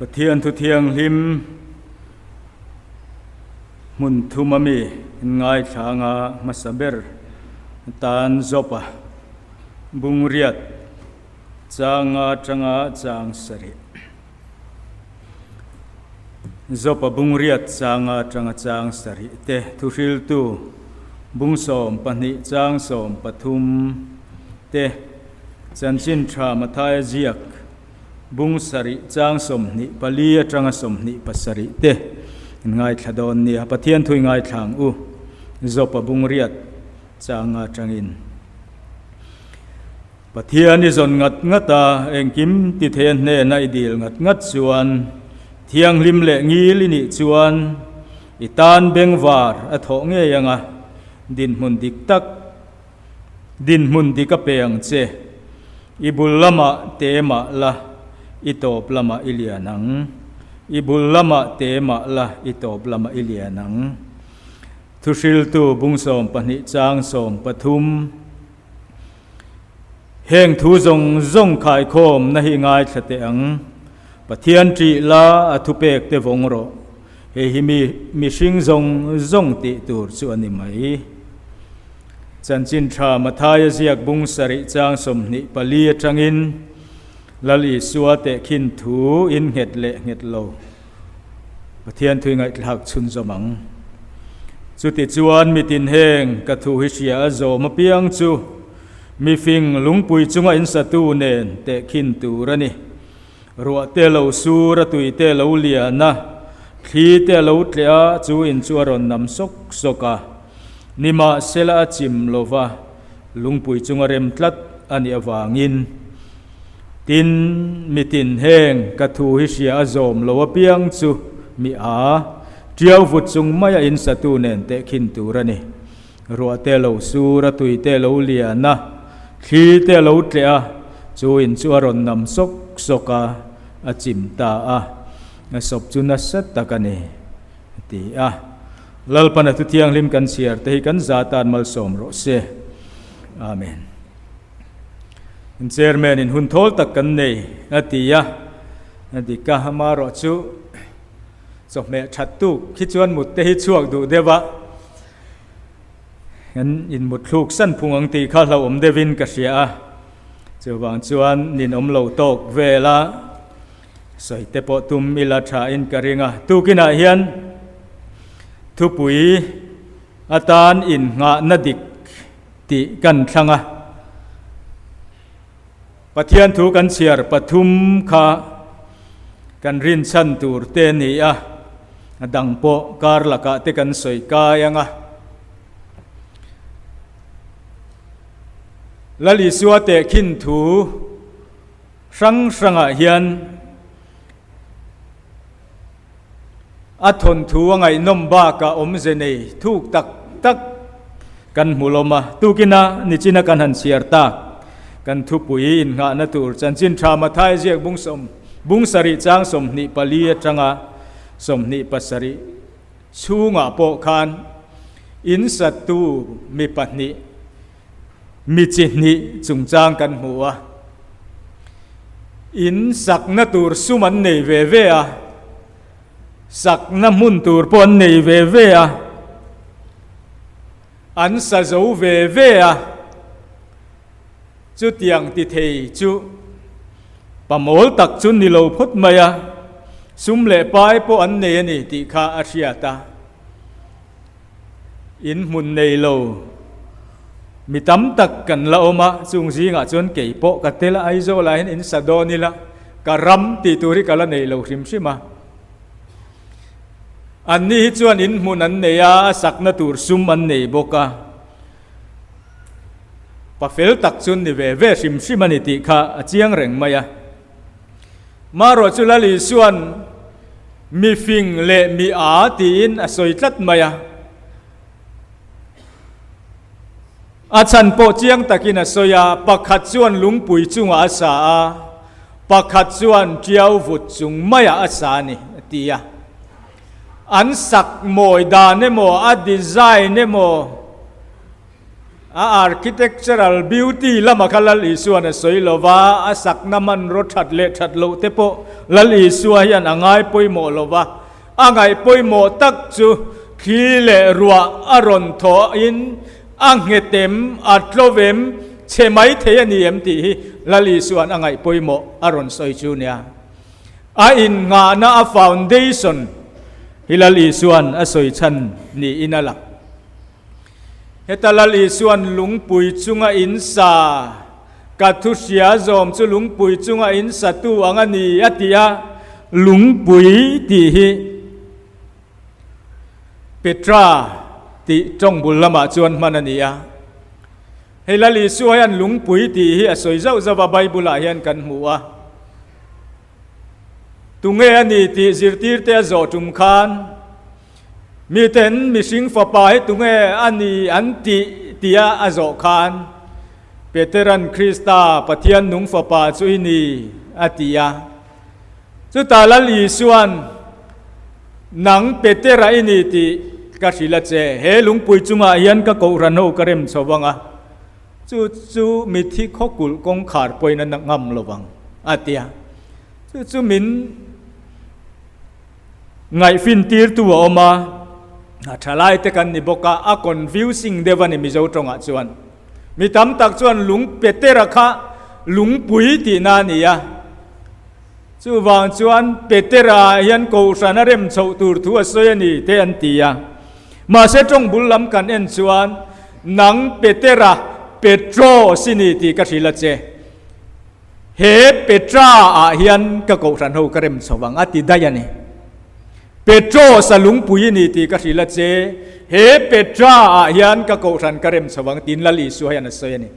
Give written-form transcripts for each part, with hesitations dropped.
Pathian thu thianghlim hmun thum ami inngaithla anga hmasa ber tan Job-a bungriat changa atanga chang sarih. Job-a bungriat changa atanga chang sarih te thuhriltu bungsawm pahnih chang sawm pathum te chanchin tha Mathaia ziak Bung sarih chang 24 atanga 27 te in ngaithla dawn nia. Pathian thui ngaithla ang u. Job-a bung riat changa atangin. Pathian i zawn ngat ngat a, engkim ti thei a hnena i dil ngat ngat chuan, thianghlim leh ngil i nih chuan i tan bengvar a thawh ngei anga dinhmun dik tak Dinhmun dik a pe ang che. I bul lamah te mah la, i tawp lamah i lian ang. I bul lamah te mah la, i tawp lamah i lian ang. Thuhriltu bung 12 chang 13. Heng thu zawng zawng khaikhawm na hi ngaithla teh ang. Pathian ṭih la a thupek te vawng rawh. Hei hi mi mihring zawng zawng tih tur chu a ni mai. Chanchin tha Mathaia ziak bung sarih chang 24 atangin Lal Isua tehkhin thu in nghet leh nghet lo Pathian thui ngaihthlak chhunzawm ang. Chutichuan mitin heng ka thu hi hria a zawm apiang chu mifing lungpui chunga insatu nen tehkhin tur a ni. Ruah te lo sur a, tui te lo lian a, thli te a lo tleh a, chu in chu a rawn nam sawk sawk a. Nimahsela a chim lo va, lungpui chunga rem tlat a nih avangin. Tin, mitin heng ka thu hi hria a zawm lo apiang chu mi a, tiau vut chung maia in satu nen tehkhin tur a ni. Ruah te lo sur a, tui te lo lian a, thli te lo tleh a, chu in chu a rawn nam sawk sawk a, a chim ta a, a sawp chu nasa tak a ni, a ti a. Lalpan a thu thianghlim kan chhiar te hi kan za tan malsawm rawh se. Amen. Chairman in hun thawl tak kan nei, a ti a, a dik a, amaherawh chu chawhmeh that tuk khi chuan mut te hi chhuak duh deuh a, Kan inmutthluk san phung ang tih kha hlauhawm deuhin ka hria a, chuvang chuan ninawm lo tawk vel a, sawi te pawh tum ila thain ka ring a. Tukinah hian thupui atan innghahna dik tih kan thlang a, Pathian thu kan chhiar pathum kha kan rinchhan tur te a ni a, a dang pawh kar lakah te kan sawi kai ang a. Lal Isua tehkhin thu hrang hrangah hian a thawnthu a ngaihnawm bakah awmze nei thuk tak tak kan hmu lawm a. Tukina nichina kan han chhiar tak kan thupui innghahna tur chanchin tha Mathai ziak bung sawm bung sarih chang 24 atanga 27 chhungah pawh khan in sattu mi pahnih mi chi hnih chungchang kan hmu a. In sakna tur sum an nei ve ve a, sakna hmun tur pawh an nei ve ve a, an sa zo ve ve a, chutiang ti thei chu pamawl tak chu ni lo phawt mai a, sum leh pai pawh an nei a ni tih kha a hriat a. In hmun nei lo mi tam tak kan la awm a, chung zingah chuan kei pawh ka tel a, Aizawl ah hian in sa dawn ila ka ram tih tur hi ka la nei lo hrim hrim a. Anni hi chuan in hmun an nei a, a sakna tur sum an nei bawk a, pa fel tak chu ni ve ve hrim hrim a ni tih kha a chiang reng mai a. Marawh chu Lal Isua'n mi fing leh mi â tiin a sawi tlat mai a. A chhan pawh chiang takin a sawi a, pakhat chuan lungpui chungah a sa a, pakhat chuan ṭiau vut chung maiah a sa a ni, a ti a. An sak mawi dan emaw, a design emaw. A architectural beauty lama kha Lal Isua'n a sawi lo va, a sakna hmanraw that leh that loh te pawh Lal Isua hian a ngai pawimawh lo va. A ngaih pawimawh tak chu thli leh ruah a rawn thawhin a nghet em, a tlo em, chhe mai thei a ni em tih hi Lal Isua'n a ngaih pawimawh a rawn sawi chu nia. A innghahna a foundation hi Lal Isua'n a sawi chhan niin a lang. Heta Lal Isua'n lungpui chunga in sa, ka thu hria zawm chu lungpui chunga in satu ang a ni a ti a, lungpui tih hi Petra tih tawng bul lamah chuan hman a ni a. Hei Lal Isua hian lungpui tih hi a sawi zauh zauh a, Bible-ah hian kan hmu a. Tunge a ni tih zirtirte a zawh tum khan, Miten mihring fapa hi tunge a ni an tih tia a zawh khan, Peteran Krista, Pathian nung fapa chu i ni, a ti a. Chutah Lal Isuan, Nang Petera i ni tih ka hrilh a che, he lungpui chungah hian ka kohhran ho ka rem chho vang a, chu chu mithi khawkulh kawngkhar pawhin a ngam lo vang, a ti a. Chu chu min. Ngaihfin tirtu a awm a, a thalai te kan ni bawk a, a confusing deuh a ni Mizo tawngah chuan. Mi tam tak chuan lung Petera kha lungpui tihna a ni a, chuvang chuan Petera hian Kohhran a rem chhoh tur thu a sawi a ni te an ti a. Mahse tawng bul lam kan en chuan nang Petera Petros i ni tih ka hrilh a che. He Petra ah hian ka kohhran ho ka rem chho vang a ti daih a ni. Petros a lungpui i ni tih ka hrilh a che, he Petra ah hian ka kohhran ka rem chho vang tiin Lal Isua hian a sawi a ni.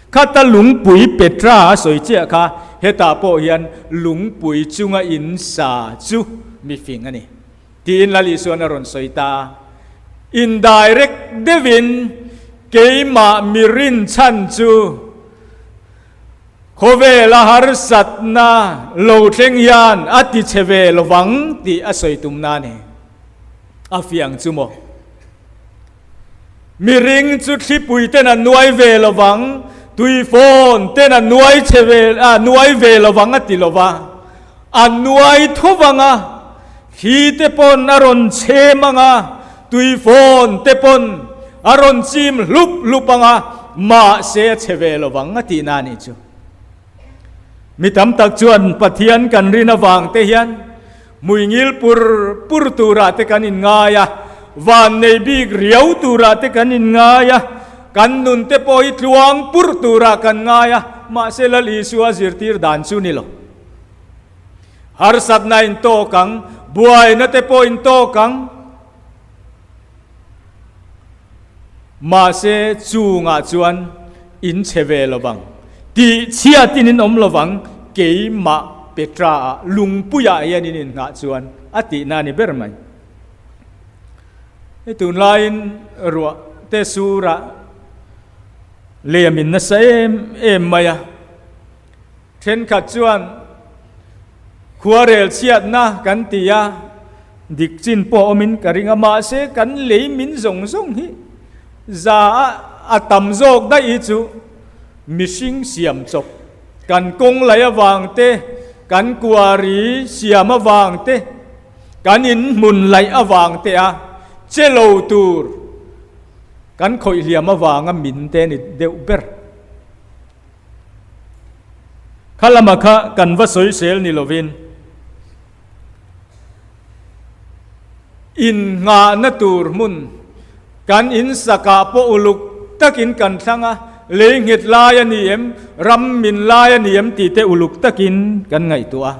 Khata lungpui Petra a sawi chiah kha hetah pawh hian lungpui chunga in sa chu mifing a ni tiin Lal Isua'n a rawn sawi ta a. Indirect deuhin keimah mi rinchhan chu Khawvela harsatna lo thleng hian a ti chhe ve lovang tih a sawi tumna a ni. A fiang chu maw? Miring chu thlipui ten a nuai ve lovang, tuifawn ten a nuai chhe ve, a nuai ve lovang a ti lova, a nuai tho vang a, thli te pawn a rawn chhem ang a, Tuifawn te pawn a rawn chim hlup hlup ang a, mahse a chhe ve lovang a tihna a nih chu. Mi tam tak chuan Pathian kan rin avang te hian hmuingil pur pur turah te kan inngai a, van nei bik riau turah te kan inngai a, kan nun te pawh hi tluang pur turah kan ngai a, mahse Lal Isua zirtir dan chu ni lo. Harsatna in tawk ang, buaina te pawh in tawk ang. Mahse chungah chuan in chhe ve lo vang, tih chhiatin in awm lo vang, keimah Petra-ah lungpuiah hian in inngah chuan a tihna a ni ber mai. Hei tunlaiin ruah te surah lei a min nasa em em mai a. Thenkhat chuan khuarel chhiatna kan ti a, dik chin pawh awmin ka ring a, mahse kan lei min zawng zawng hi za a a tam zawk daih hi chu mihring siam chawp, kan kawng laih avang te, kan kuari siam avang te, kan inhmun laih avang te a che lo tur kan khawih hliam avanga min te a ni deuh ber. Kha lama kha kan va sawisel ni lovin innghahna tur hmun kan insakah pawh uluk takin kan thlang a, lei nghet lai a ni em, ram min lai a ni em tih te uluk takin kan ngaihtuah a.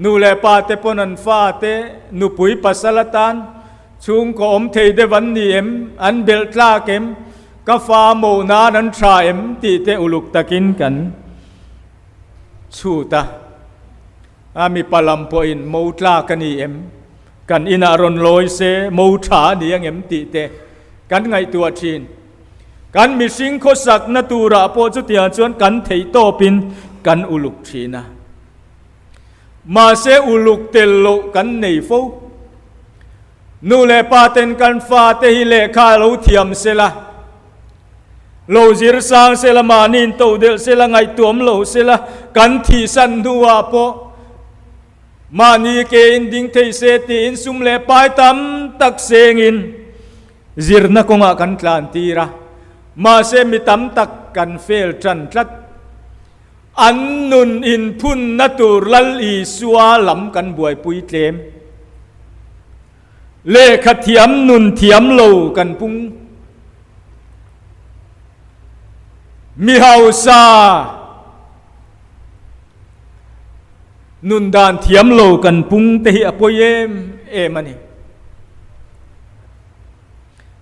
Nu leh pa te pawn an fa te nupui pasal atan chhungkaw awm thei deuh an ni em, an belh tlak em, Ka fa mo nan an tha em tih te uluk takin kan chhut a. A mipa lam pawhin mo tlak a ni em, kan inah rawn lawi se mo tha a ni ang em tih te kan ngaihtuah thin. Kan mihring khawsakna turah pawh chutiang chuan kan theih tawpin kan uluk thin a. Mahse uluk tel loh kan nei fo. Nu leh pa ten kan fate hi lehkha lo thiam se la. Lo zir sang sela, mahni in to delh sela, ngaihtuam lo sela, kan thihsan hnuah pawh mahni ke in ding thei se tiin sum leh pai tam tak sengin zirna kawngah kan tlan tir a. Mahse mi tam tak kan fail tan tlat. An nun inphunna tur Lal Isua lam kan buaipui tlem. Lehkha thiam nun thiam lo kan pung. Mi hausa nun dan thiam lo kan pung te hi a pawi em em a ni.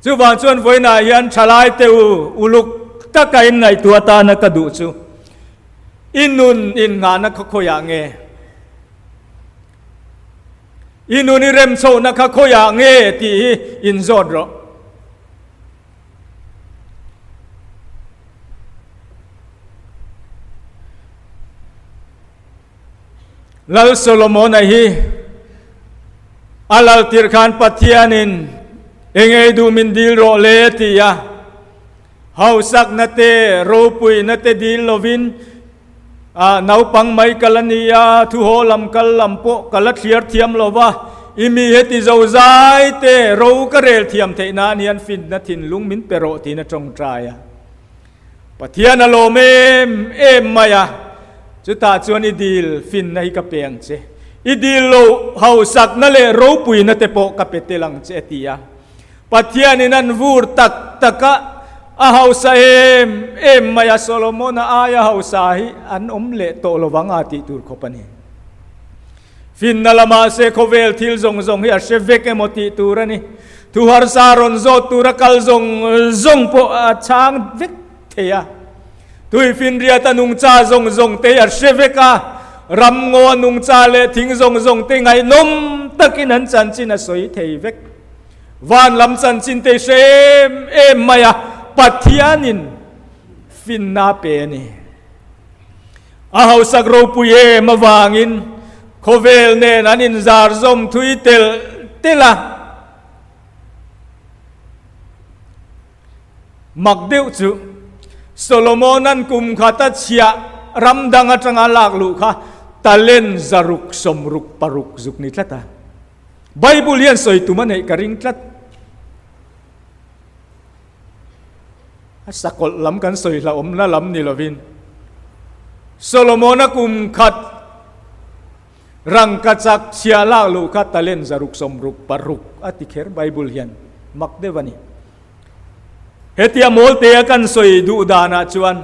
Chuvang chuan vawiinah hian thalai te u uluk taka in ngaihtuah atana ka duh chu i nun innghahna kha khawiah nge? I nun i rem chhohna kha khawiah nge tih hi inzawt rawh. Lal Solomona hi a lal tirh khan Pathianin engei duh min dil rawh le a ti a, hausakna te, ropuina te dil lovin A naupang mai ka la ni a, thuhaw lam kal lam pawh ka la thliar thiam lo va, i mi heti zo zai te ro ka rel thiam theih nan hian finna thinlung min pe rawh tiin a tawngtai a. Pathian a lawm em em mai a, chutah chuan i dil finna hi ka pe ang che, i dil lo hausakna leh ropuina te pawh ka pe tel ang che a ti a. Pathianin an vur tak tak a, a hausa em em mai a, Solomona aia hausa hi an awm leh tawh lo vang a tih tur khawp a ni. Finna lamah se khawvel thil zawng zawng hi a hre vek emaw tih tur a ni. Thu harsa rawn zawt tura kal zawng zawng pawh a chhang vek thei a. Tuifinriata nungcha zawng zawng te hi a hre vek a, ramngaw a nungcha leh thing zawng zawng te ngaihnawm takin an chanchin a sawi thei vek. Van lam chanchin te hre em em mai a, Pathianin finna a pe a ni. A hausak ropui em avangin khawvel nen an inzar zawm thui telh telh a. Mak deuh chu Solomona'n kum khata chhiah ram dang atanga lak luh kha talent 666 zuk ni tlat a. Bible hian sawi tum a neih ka ring tlat. A sakawlh lam kan sawi hlauhawmna lam ni lovin Solomona kum khat rangkachak chhia lak luh kha talent 666 a ti kher Bible hian mak deuh a ni. Hetia mawltea kan sawi duh danah chuan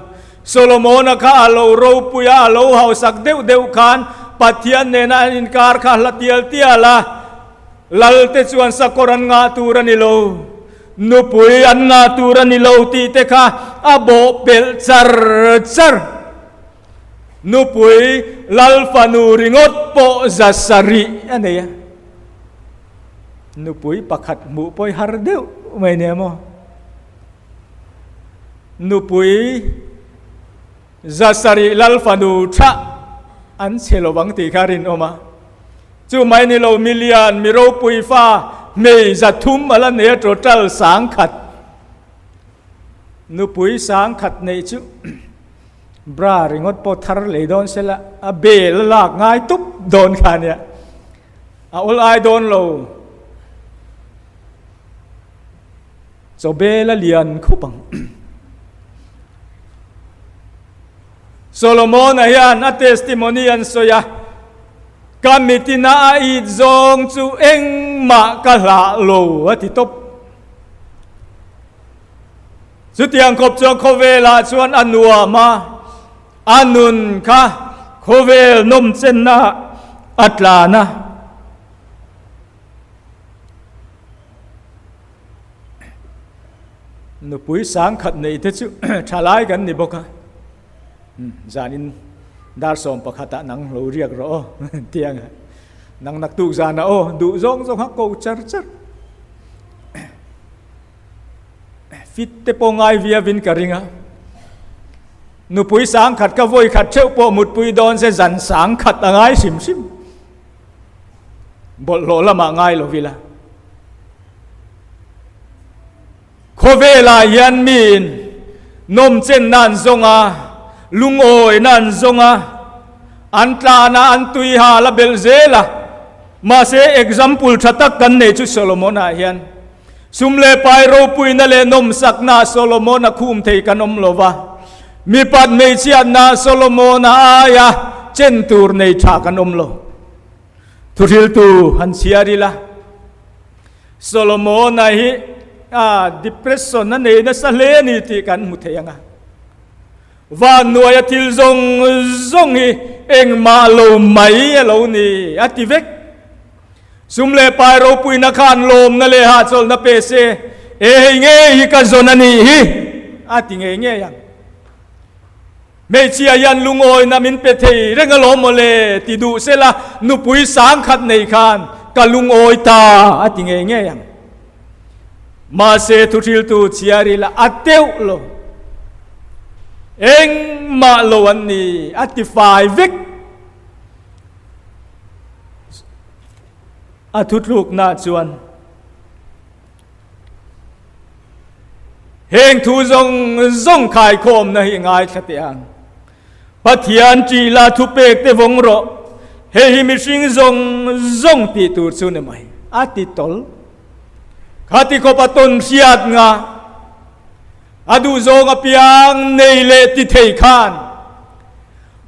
Solomona kha a lo ropui a, a lo hausak deuh deuh khan Pathian nena an inkar kha hla tial tial a, Lalte chuan sakawr an ngah tur a ni lo, nupui an ngah tur a ni lo tih te kha a bawh pelh char char. Nupui Lal fanu ringawt pawh 700 a nei a. Nupui pakhat hmuh pawi har deuh mai nia maw? Nupui 700 lal fanu tha an chhe lo vang tih kha rinawm a. Chu mai ni lo milian mi ropui fa hmei 300 a la nei a total 10,000. Nupui 10,000 neih chu bra ringawt pawh thar lei dawn sela a bel a lak ngai tup dawn kha nia. A awl ai dawn lo. Chawbel a lian khup ang. Solomona hian a testimony an sawi a, Ka mitina a it zawng chu engmah ka hlah lo a ti tawp. Chutiang khawp chuan khawvelah chuan a nuam a, a nun kha khawvel nawmchenna a tlan a. Nupui 10,000 nei te chu thalai kan ni bawk a, zanin dar 11 ah nang lo riak rawh aw tiang a, nang naktuk zanah aw duh zawng zawng kha ko char char. Fit te pawh ngai viavin ka ring a, nupui 10,000 ka vawi khat theuh pawh mutpui dawn se zan 10,000 a ngai hrim hrim. Bawlhhlawh lamah ngai lo ila. Khawvelah hian miin Nawmchenna an zawng a, lungawina an zawng a, an tlan a, an tui hal a belh zel a. Mahse, example tha tak kan nei chu Solomon-ah hian sum leh pai ropuina leh nawmsakna Solomon-a khum thei kan awm lo va, mipat hmeichhiatna Solomon-a aia chen tur nei tha kan awm lo. Thuhriltu han chhiar ila, Solomon-a hi a depression a nei nasa hle a ni tih kan hmu thei ang a. Vannuaia thil zawng zawng hi engmah lo mai a lo ni a ti vek. Sum leh pai ropuina khan lawmna leh hahchawlhna pe se, e hei ngei hi ka zawn a nih hi a ti ngei ngei ang. Hmeichhia hian lungawina min pe thei reng alawm mawle ti duh sela nupui sangkhat nei khan ka lungawi ta a ti ngei ngei ang. Mahse thuhriltu chhiar ila a teuh lo. Engmah lo an ni a ti fai vek. A thutlukna chuan. Heng thu zawng zawng khaikhawmna hi ngaithla teh ang. Pathian ṭih la thupek te vawng rawh, hei hi mihring zawng zawng tih tur chu ni mai, a ti tawl. Khati khawp a tawn hriat nga, a duhzawng apiang nei leh ti thei khan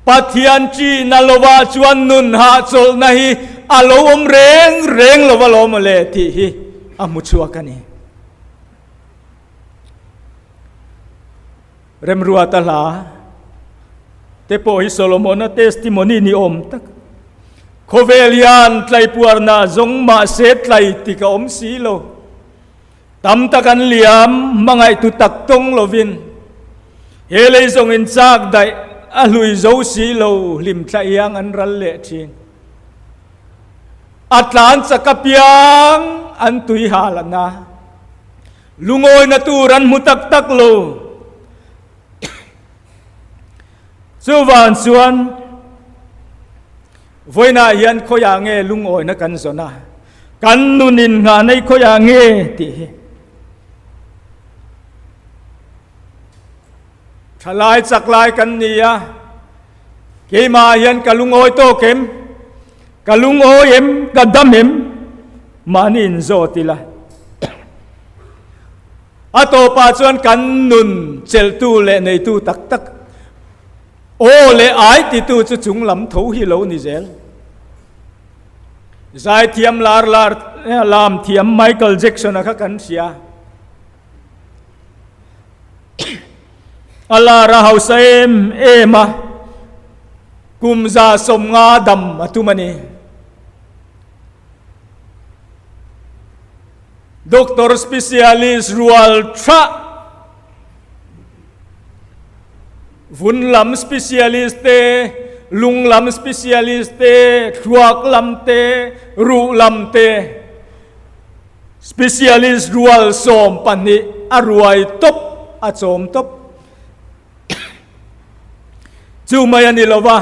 Pathian ṭihna lovah chuan nun hahchawlhna hi a lo awm reng reng lo alawm mawle tih hi a hmu chhuak a ni. Remruata hla te pawh hi Solomona testimony ni awm tak. Khawvel hian tlaipuarna zawng mahse tlai tik a awm si lo. Tam tak an liam, hmangaihtu tak tawng lovin he lei zawngin chak daih a hlui zo si lo, hlimthla iang an ral leh thin. A tlan chak apiang an tui hal a na, lungawina tur an hmu tak tak lo. Chuvang chuan Vawiinah hian khawiah nge lungawina kan zawn a, kan nun innghah nei khawiah nge tih hi thalai chak lai kan ni a, keimah hian ka lungawi tawk em, ka lungawi em, ka dam em, mahni inzawt ila. A tawpah chuan kan nun chelhtu leh neitu tak tak Aw leh ai titu chu chung lam tho hi lo ni zel. Zaithiam lar lar lam thiam Michael Jackson-a kha kan hria. A lar a hausa em em a, kum 150 dam a tum a ni. Doctor specialist rual tha Vun lam specialist te, lung lam specialist te, thluak lam te, ruh lam te specialist rual 12 a ruai tawp, a chawm tawp. Chu mai a ni lo va,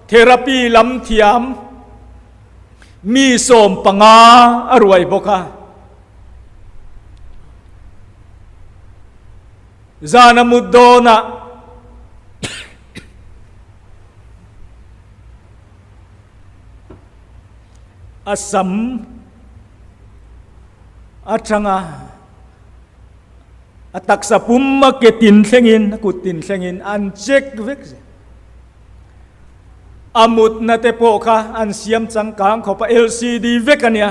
therapy lam thiam mi 15 a ruai bawk a. Zan a mut dawnah a sam atanga a taksa pum a ke tin thlengin a kut tin thlengin an check vek zel. A mutna te pawh kha an siam changkang khawp a LCD vek a nia.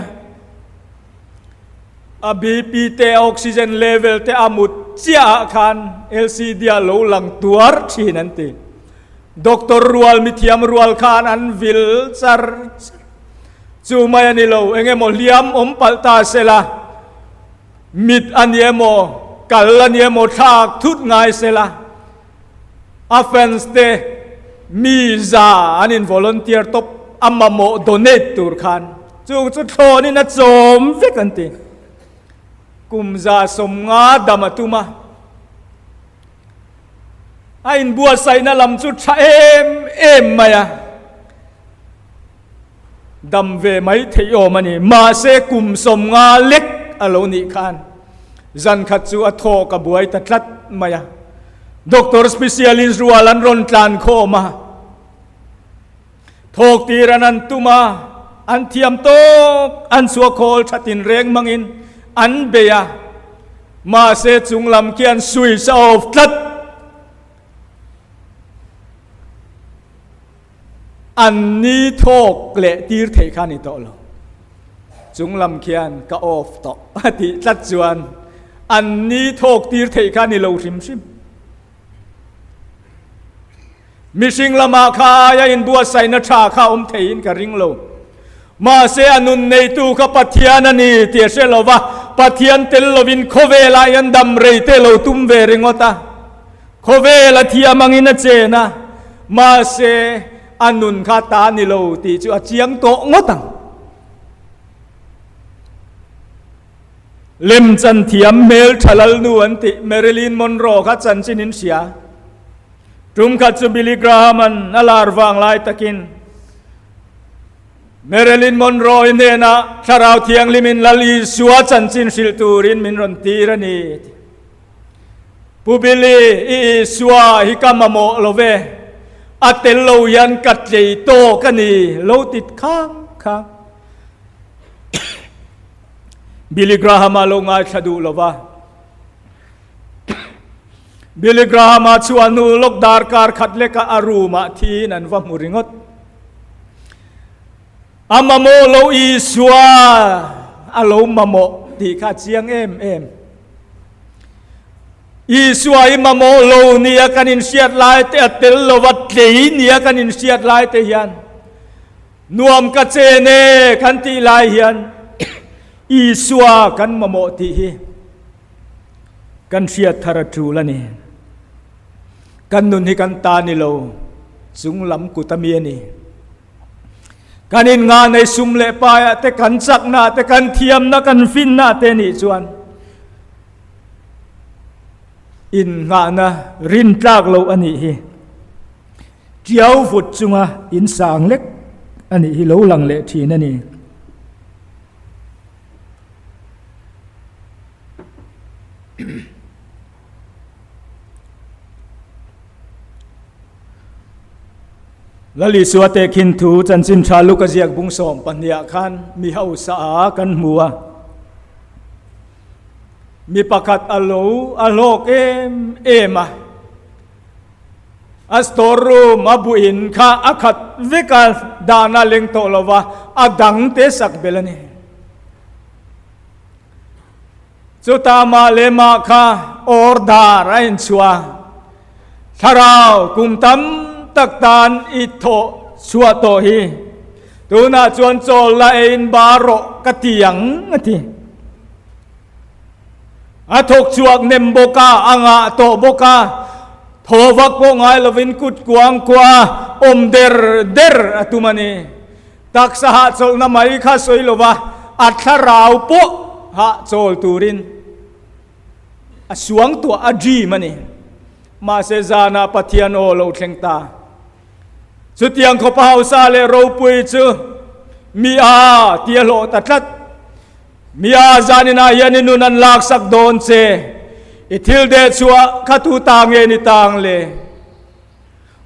A BP te oxygen level te a mut chiah ah khan LCD ah lo lang tuar thin an ti. Doctor rual mithiam rual khan an vil char char. Chu mai a ni lo, eng emaw hliam awm palh ta sela, mit a ni emaw, kal a ni emaw thlak thut ngai sela, a fans te mi za an in volunteer tawp a mamawh donate tur khan chung chu thlawn in a chawm vek an ti. Kum 150 dam a tum a, a inbuatsaihna lam chu tha em em mai a, dam ve mai theih awm a ni. Mahse kum 50 lek a lo nih khan zan khat chu a thawk a buai ta tlat mai a. Doctor specialist rual an rawn tlan khawm a, thawk tir an an tum a, an thiam tawk an chhuak khawl tha tinreng hmangin an bei a, mahse chung lam khian switch a off tlat. An ni thawk leh tir theih kha a ni tawh lo. Chung lam khian ka off tawh a tih tlat chuan an ni thawk tir theih kha a ni lo hrim hrim. Mihring lamah kha aia inbuatsaihna tha kha awm theihin ka ring lo. Mahse a nun neitu kha Pathian a ni tih a hre lo va, Pathian tel lovin khawvelah hian dam rei te lo tum ve ringawt a. Khawvel a thiam angin a chen a, mahse a nun kha ta ni lo tih chu a chiang tawh ngawt ang. Lemchan thiam hmel tha lalnu an tih Marilyn Monroe kha chanchin in hria. Tum khat chu Billy Graham-a'n a lar vang lai takin Marilyn Monroe-i hnenah Thlarau Thianghlimin Lal Isua chanchin hrilh turin min rawn tir a ni. Pu Billy, i Isua hi ka mamawh lo ve, a tel lo hian ka tlei tawk a ni, lo ti khang khang. Billy Graham-a lo ngaithla duh lo va. Billy Graham-a chhuah hnu lawk darkar khat lekah a room-ah thiin an va hmu ringawt. A mamawh lo Isua a lo mamawh tih kha a chiang em em. Isua i mamawh lo nia kan inhriat lai te, a tel lova tlei nia kan inhriat lai te hian nuam ka chen e kan tih lai hian Isua kan mamawh tih hi kan hriat thar a tul a ni. Kan nun hi kan ta ni lo, chung lam kut a mi a ni. Kan innga nei sum leh paiah te, kan chakna te, kan thiamna, kan finna te nih chuan innghahna rintlak loh a nih hi. Tiau vut chunga insang lek a nih hi lo lang leh thin a ni. Lalisua tehkhin thu chanchin tha Luka ziak bung 12ah khan mi hausa a kan hmu a. Mi pakhat a lo a hlawk em em a. A store room a buin kha a khat vek a, dahna leng tawh lo va, a dang te sak bel a ni. Chuta mah leh mah kha order a inchhuah a, Thlarau kum tam tak tan i thawh chhuah tawh hi, tunah chuan chawl la eiin bar rawh ka ti ang, a ti. A thawk chhuak nem bawk a, a ngah tawh bawk a, thaw vak pawh ngai lovin kut kuang kuah a, awm der der a tum a ni. Taksa hahchawlhna mai kha sawi lova a thlarau pawh hahchawl turin a suangtuah a dream a ni. Mahse zanah Pathian aw lo thleng ta. Chutiang khawpa hausa leh ropui chu mi a ti a hlawh ta tlat. Mi a zaninah hian i nun an laksak dawn che. I thil dehchhuah kha tu ta nge ni tang le?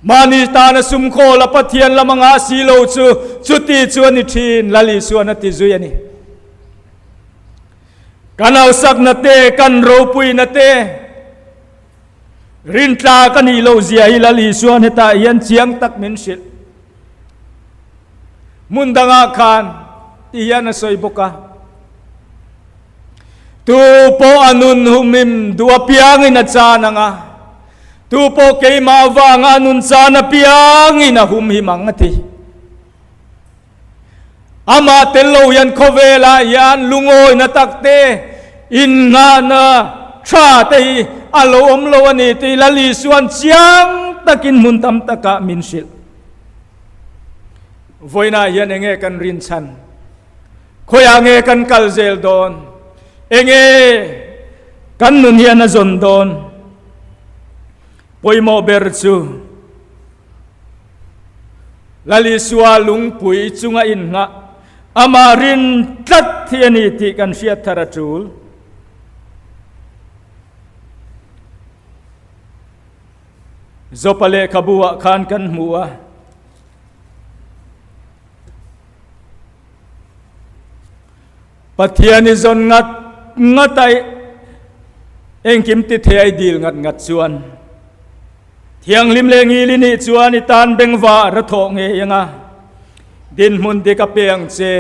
Mahni tana sum khawl a Pathian lam anga si lo chu chuti chu a ni thin, Lal Isuan a ti zui a ni. Kan hausakna te, kan ropuina te, rintla ka nih loh zia hi Lal Isuan hetah hian chiang tak min hrilh. Hmun dangah khan ti hian a sawi bawk a. Tu pawh a nun humhim duh apiangin a chan ang a, tu pawh keimah avanga a nun chan apiangin a humhim ang a ti. Amah tel lo hian khawvelah hian lungawina tak te, innghahna tha te hi a lo awm lo a ni tih Lal Isua'n chiang takin hmun tam takah min hrilh. Vawiinah hian enge kan rinchhan? Khawiah nge kan kal zel dawn? Enge kan nun hian a zawn dawn? Pawimawh ber chu Lal Isua lungpui chunga inngah amah rin tlat hi a ni tih kan hriat thar a tul. Jopa lehkhabu-ah khan kan hmu a. Pathian i zawn ngat ngat a, engkim ti thei a i dil ngat ngat chuan Thianghlim leh ngil i nih chuan i tan bengva ra thawh ngei ang a, dinhmun dik a pe ang che.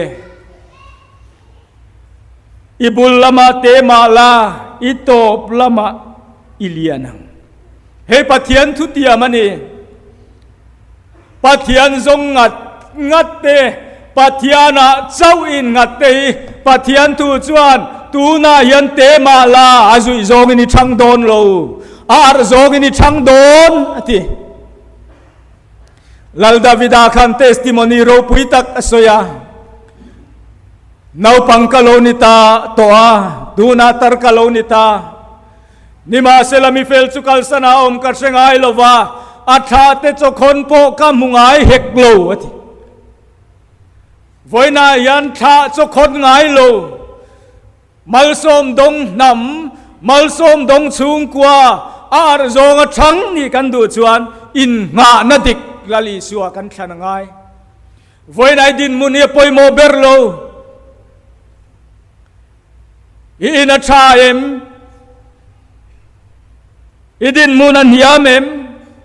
I bul lamah te mah la, i tawp lamah i lian ang. Hei Pathian thutiam a ni. Pathian zawng ngat ngat te, Pathianah chauh in ngat te hi Pathian thu chuan tunah hian te mah la a zuih zawngin i chhang dawn lo, a arh zawngin i chhang dawn a ti. Lal Davida khan testimony ropui tak a sawi a, Naupang ka lo ni ta tawh a, tunah tar ka lo ni ta. Nimahsela mi fel chu kalsan a awm ka hre ngai lo va, a thla te chawkhawn pawh ka hmu ngai hek lo, a ti. Vawiinah hian thla chawkhawn ngai lo, malsawm dawng hnam, malsawm dawng chhungkua, a arh zawnga thang nih kan duh chuan innghahna dik Lal Isua kan thlan a ngai. Vawiinah i dinhmun hi a pawimawh ber lo. I in a tha em? I dinhmun a hniam em?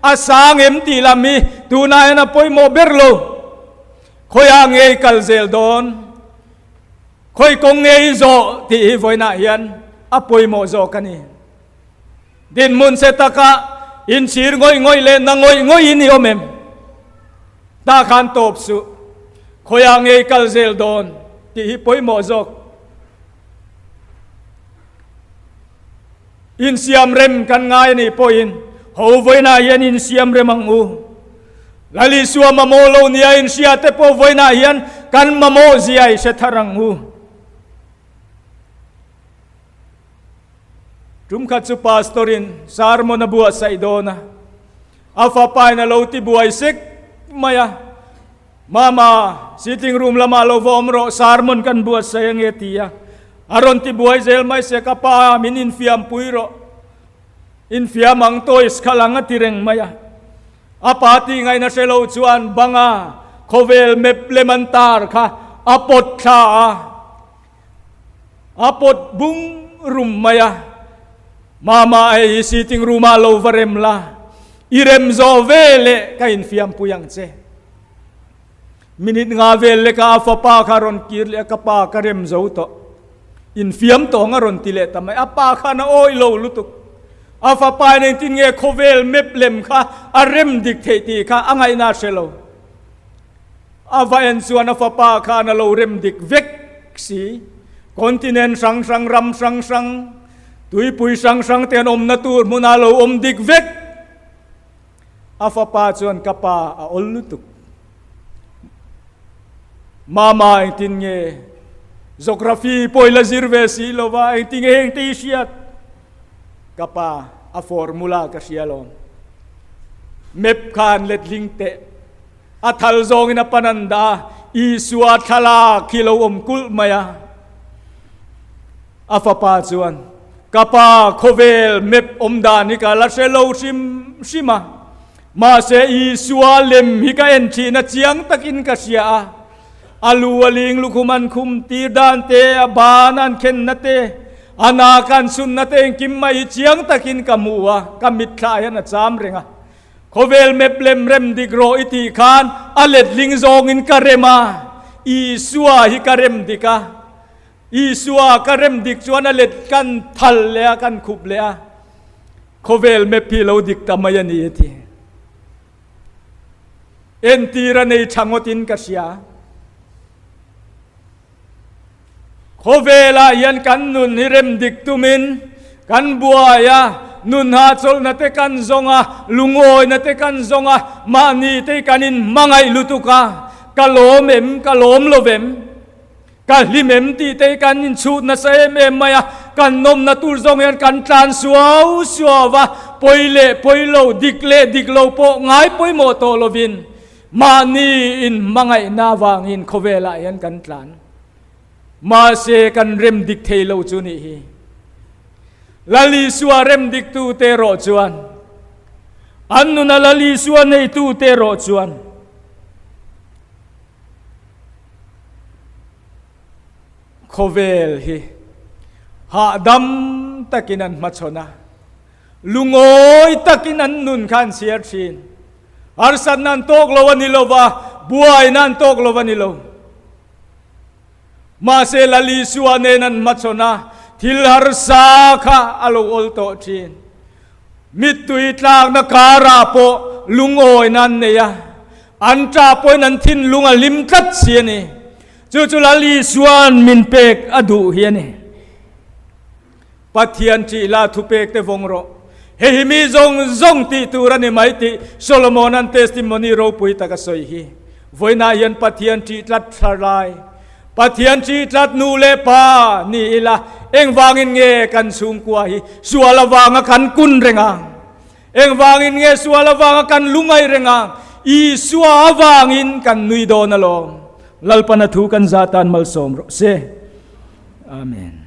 A sang em tih lam hi tunah hian a pawimawh ber lo. Khawiah nge i kal zel dawn? Khawi kawng nge i zawh tih hi vawiinah hian a pawimawh zawk a ni. Dinhmun che taka inchhir ngawih ngawih leh na ngawih ngawihin i awm em? Tah khan tawp suh. Khawiah nge i kal zel dawn tih hi pawimawh zawk. Insiam rem kan ngai a nih pawhin ho vawiinah hian insiam rem ang u. Lal Isua mamawh lo nia inhria te pawh vawiinah hian kan mamawh zia i hre thar ang u. Tumkhat chu Pastor-in sermon a buatsaih dawn a, a fapain a lo ti buai sek mai a, Mama, sitting room lamah lo va awm rawh, sermon kan buatsaih ange ti a, a rawn ti buai zel mai se, ka pa min infiam pui rawh, infiam ang toys kha lang a ti reng mai a. A pa tih ngaihna hre lo chuan banga khawvel map lem an tar kha a pawt thla a. A pawt bung rum mai a, Mama hei hi sitting room ah lo va rem la, i rem zawh ve leh ka infiampui ang che. Minute nga vel leka a fapa kha a rawn kir leh a, ka pa ka rem zo tawh, infiam tawh ang a rawn ti leh ta mai. A pa khan a awih lo lutuk. A fapa in engtin nge khawvel map lem kha a rem dik theih tih kha a ngaihna a hre lo. A va en chuan a fapa khan a lo rem dik vek si. Continent hrang hrang, ram hrang hrang, tuipui hrang hrang te an awmna tur hmunah a lo awm dik vek. A fapa chuan ka pa a awl lutuk. Mama engtin nge Geography pawh i la zir ve si lo va, engtin nge heng te i hriat? Ka pa a formula ka hria alawm. Map khan letling teh. A thal zawngin a pan an dah a, Isua thlalak hi lo awm kulh mai a. A fapa chuan, Ka pa, khawvel map awm dan hi ka la hre lo hrim hrim a, mahse Isua lem hi ka en thin a, chiang takin ka hria a. A lu a ling lukhum an khum tir dan te, a ban an khenna te, a nak an sunna te engkim mai hi chiang takin ka hmu a, ka mitthla hian a cham reng a. Khawvel map lem rem dik rawh i tih khan a letling zawngin ka rem a, Isua hi ka rem dik a, Isua ka rem dik chuan a let kan thal leh a, kan khup leh a, khawvel map hi lo dik ta mai a ni a ti. Entir a nei tha ngawtin ka hria. Khawvelah hian kan nun hi rem dik tumin kan buai a, nun hahchawlhna te kan zawng a, lungawina te kan zawng a, mahni te kan inhmangaih lutuk a, ka lawm em, ka lawm lo vem, ka hlim em tih te kan inchhut nasa em em mai a, kan nawmna tur zawng hian kan tlan suau suau va, pawi leh pawi lo, dik leh dik lo pawh ngai pawimawh tawh lovin Mahni inhmangaihna avangin khawvelah hian kan tlan. Mahse kan rem dik thei lo chu nih hi. Lal Isua rem diktute erawh chuan. An nuna Lal Isua neitute erawh chuan khawvel hi hahdam takin an hmachhawn a, lungawi takin an nun kha an chhiar thin. Harsatna an tawk lo a ni lo va, buaina an tawk lo a ni lo. Mahse Lal Isua nen an hmachhawn a, thil harsa kha a lo awl tawh thin. Mittui tlakna karah pawh lungawina an nei a, an ṭah pawhin an thinlung a hlim tlat si a ni. Chu chu Lal Isua'n min pek a duh hi a ni. Pathian ṭih la thupek te vawng rawh. Hei hi mi zawng zawng tih tur a ni mai tih Solomona'n testimony ropui tak a sawi hi. Vawiinah hian Pathian ṭih tlat thlar lai, Pathian ṭih tlat nu leh pa ni ila engvangin nge kan chhungkua hi sual avanga kan kun reng ang? Engvangin nge sual avanga kan lungaih reng ang? Isua avangin kan nui dawn alawm. Lalpana thu kan zah tan malsawm rawh se. Amen.